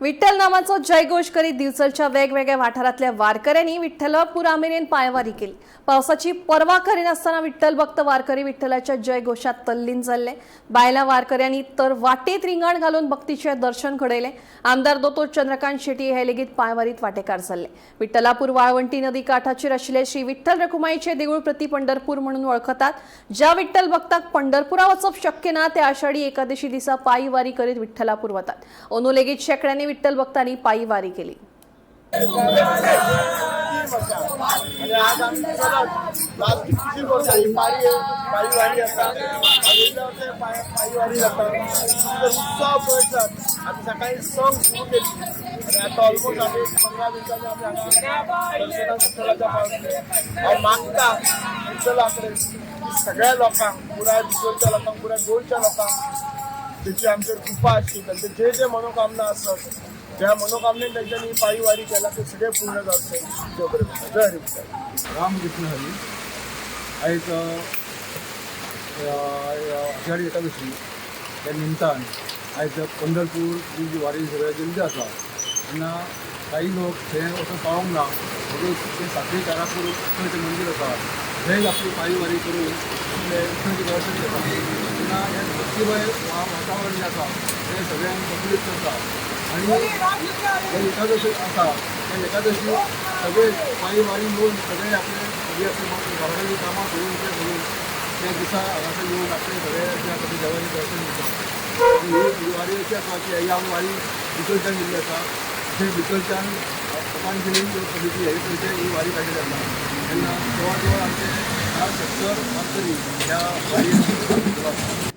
विठ्ठल नामाचो जयघोष करीत दिवचलच्या वेगवेगळ्या वाठारांतल्या वारकऱ्यांनी विठ्ठलापुरा मेरेन पायवारी केली. पावसाची पर्वा करिनासतना विठ्ठल भक्त वारकरी विठ्ठलाच्या जयघोषात तल्लीन जाल्ले. बायलां वारकऱ्यांनी तर वाटेत रिंगण घालून भक्तीचे दर्शन घडयले. आमदार दोतोर चंद्रकांत शेट्टी हे लेगीत पायवारीत वाटेकार जाल्ले. विठ्ठलापूर वाळवंटी नदी काठाचेर आशिल्ले श्री विठ्ठल रखुमाईचे देऊळ प्रति पंढरपूर म्हणून वळखतात. ज्या विठ्ठल भक्ताक पंढरपुरा वचप शक्य ना ते आषाढी एकादशी दिसा पायी वारी करीत विठ्ठलापूर वतात. अंदू लेगीत शेकड्यांनी विठ्ठल भक्तांनी पायी वारी केली. आणि आज आम्ही चलत आज कितकीशींच वर्सां ही पाळी पायी वारी आसा. आदल्या वर्सा पायी वारी जाता. तर उत्सव पळयतात. आमी सकाळी 6 सुरू केली आनी आतां ऑलमोस्ट आमी 15 मिनटांनी आमी हांगा दर्शनाक विठ्ठलाच्या पावतले. हांव मागता विठ्ठला कडेन की सगळ्या लोकांक, पुराय दिवचलच्या लोकांक, पुराय गोंयच्या लोकांक तेची आमचेर कृपा आसची. तांचे जे जे मनोकामना आसत, ज्या मनोकामनेन तेंच्यांनी पायी वारी केला, ते सगळे पूर्ण जावचे. देव बरें करूं. जय हरी विठ्ठल. रामकृष्ण हरी. आयज आषाढी एकादशी त्या निमतान आयज पंढरपूर ही जी वारी सगळ्या गेल्ली आसा तेन्ना काही लोक थंय वचून पावोंक ना म्हणून ते साखळी कारापूर विठ्ठलाचें मंदीर आसा, थंयच आपली पायी वारी करून आपले विठ्ठलाचें दर्शन घेता. तेन्ना हें भक्तिमय वातावरण जें आसा तें सगळ्यांक प्रफुल्लीत करता आनी हे एकादशी आसा, त्या एकादशी सगळे पायी वारी येवन सगळे आपले सगळी आपली घराकडली कामां सोडून, ते सोडून त्या दिसा हांगासर येवन आपले सगळे जे आसा ते देवाचें दर्शन घेता. आनी ही वारी अशी आसा की ही आमी वारी बिचोलच्यान गेल्ली आसा. थंय बिचोलच्यान पतंजली समिती हे कडचे ही वारी काडलेली आसा. तेन्ना जवळ जवळ आमचे 470 वारकरी ह्या वारयेन आसा.